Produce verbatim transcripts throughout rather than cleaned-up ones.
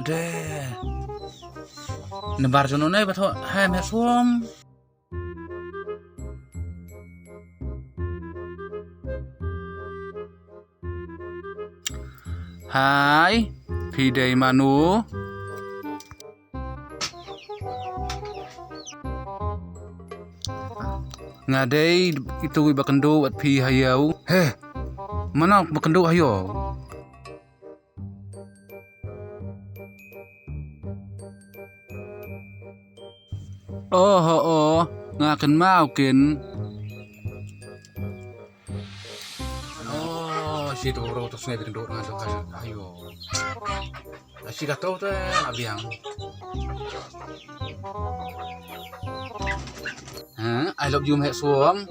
Te. Nambar jong no nai ba thoh hai me som. Hai, phi dei mano? Nga dei itu ba kynduh wat phi hayo. He, mano ba kynduh hayo? Oh, oh, oh, nga kynmaw kin. Oh, shi tu ro tu sngai bin dot ngan tu kan. Ayo. Shi ka tu tu na biang. Ha, I love you meh suam.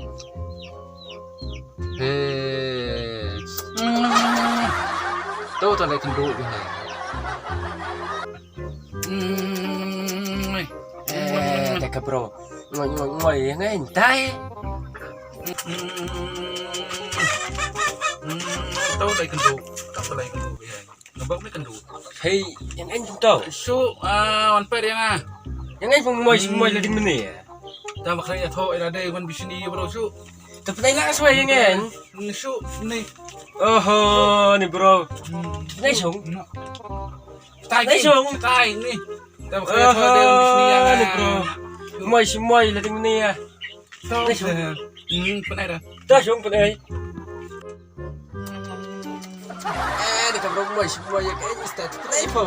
He. Tu tu lai kendu tu hai. Hmm. Eh, deka bro. Ngoi ngoi ngoi ngai entai. Hmm. Hmm. Tu lai kendu. Tu lai kendu. Ngebak ni kendu. Hei, yang en jung tau. Su, ah, wan per yang ah. Yang en jung moi moi lading mene ya. Tama kena ya tho ila dei wan bisini bro su. Tapi nai lah suai yang en. Su ni. Oho, ni bro. Hmm. Nai sung. Tai sung. Tai ni. Tama kena ya tho ila dei wan bisini yang ni bro. Moi si moi lading mene ya. Tau. Hmm, penai dah. Tau sung penai. Eh, ni ka bro moi si moi ya kai ni sta penai pho.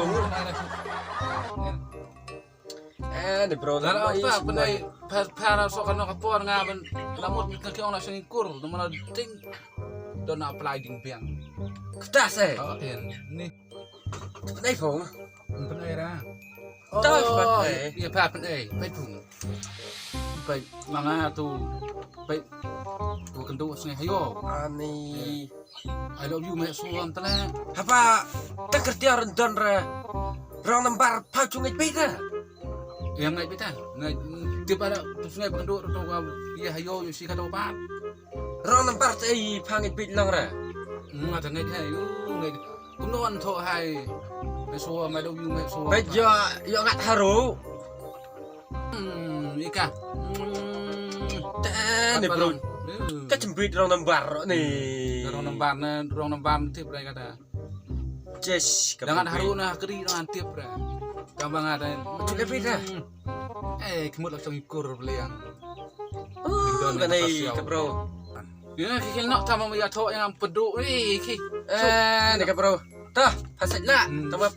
Eh, ni bro lah moi si moi. Penai pa pa so kan ka por nga ben lamut ni ka kiong la sing kur, no mana ting. Don apply ding biang. Ketas eh. Oh, ni. Penai pho. Penai ra. Tah, oh, penai. Iya pa penai. Pai pung. Pai manga tu. Pai. Tu kendu sngai hayo. Ani. I love you meh suam tala. Haba. Tak kerja rendon ra. Rong nambar pa chung ngai pita. Yang ngai pita. Ngai tip ada tu sngai pendu tu ka. Iya hayo yu si ka tu pa. Rong nambar te i pa ngai pit lang ra. Ngai ta ngai hayo ngai. Kumno wan tho hai. Me so ma do yu me so. Ba jo yo ngat haru. Hmm, ika. Hmm. Te ne bro. Ka chembit rong nambar ni. Rong nambar na, rong nambar tip rai kata. Ches ka. Dangan haru na kri dangan tip rai. Tambah ngata. Chule pita. Eh, kemut langsung ikur beliang. Oh, ka nei ka bro. Ïa ki kin nok tama ïa tho ïa ngam pdu ri ki. Eh, ne ka bro. Tah, hasat la. Tama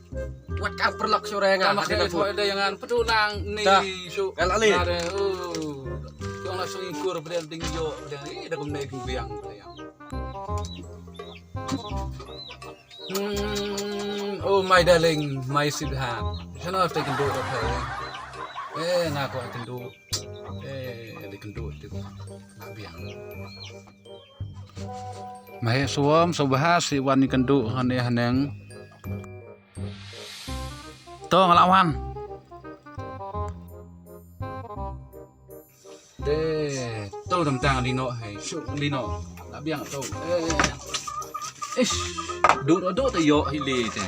wat kar perlok sura ïa ngam. Tama kene tho ïa ngam pdu nang ni su. Gal ali. Ong la sung ingkur bden ding jo bden. Eh, da kum ne ding biang. Hmm, oh my darling, my sweetheart. Shano te kynduh da pha. Eh, nga ko kynduh. Eh, da kynduh te. Nga biang. Mahe suam subha si wan kynduh hane haneng. To nga la wan. Te, to dam tang lino hai, shu lino. La biang to. Eh. Ish, du du te yo hi le te.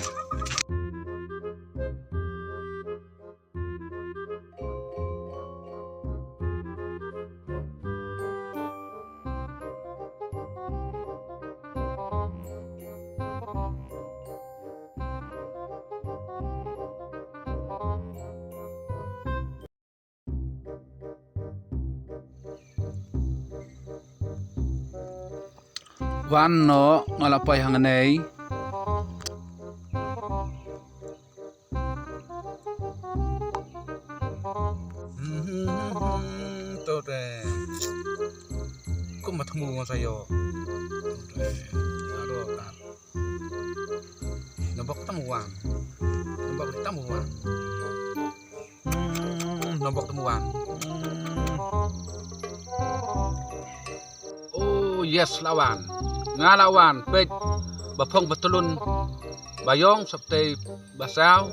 Wan noh, nga la poi hangne. To te. Kum ma thmu nga sa ïoh. To te. Aro ta. Nabok tam wan. Nabok tam wan. Hmm, nabok tam wan. Hmm. Oh yes, la wan. Nga la wan, peit. Ba phong ba tlun. Ba ïong sop tei ba saw.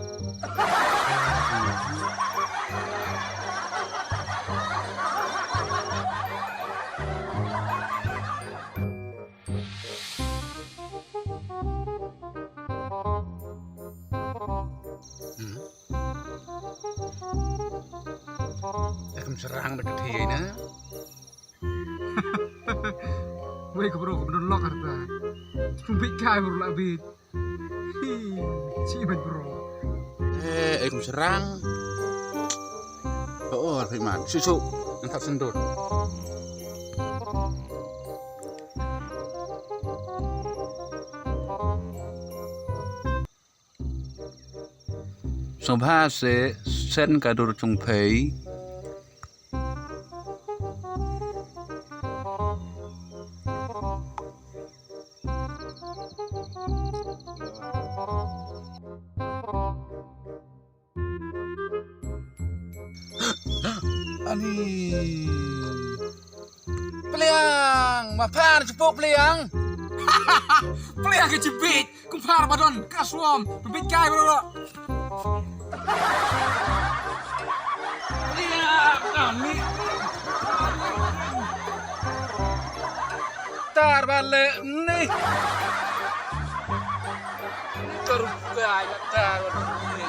Hmm. Syrang da ka thie na. Wei ka bro ka bro lok arta. Chumbit kai bro la bit. Hi, chi ban bro. Eh, eh kum syrang. Oh, oh, arta man. Su su. Nang tak sendot. Sngewbha se send ka dur jong phi. Ani. Pliang, ma phan chupuk pliang. Pliang ke chibit, kumpar badon, kaswam, pibit kai bro. Pliang, ani. Tar bale ni. Tar bale, tar bale ni.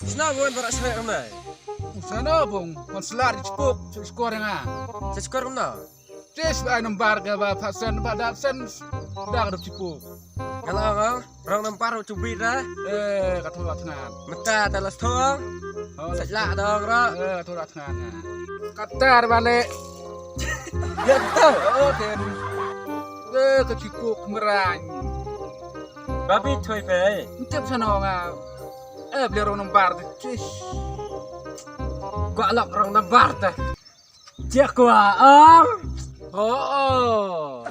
Sna bun para sna mai. Sna bun, kon slar chupuk, skor nga. Skor nga. Tis ba number ga ba pasan ba da san da ga chupuk. Kalau nga, rong number chubit da. Eh, ka thola tngan. Mata ta las thong. Oh, sajla dong ra. Eh, ka thola tngan. Katar bale. Ya ta. Oh, ten. Eh, ka chupuk merang. Babi thoi pe. Ntip sana nga. Eh, beli rong number tu. Tis. Gua lok rong number tu. Cek gua, ong. Oh, oh.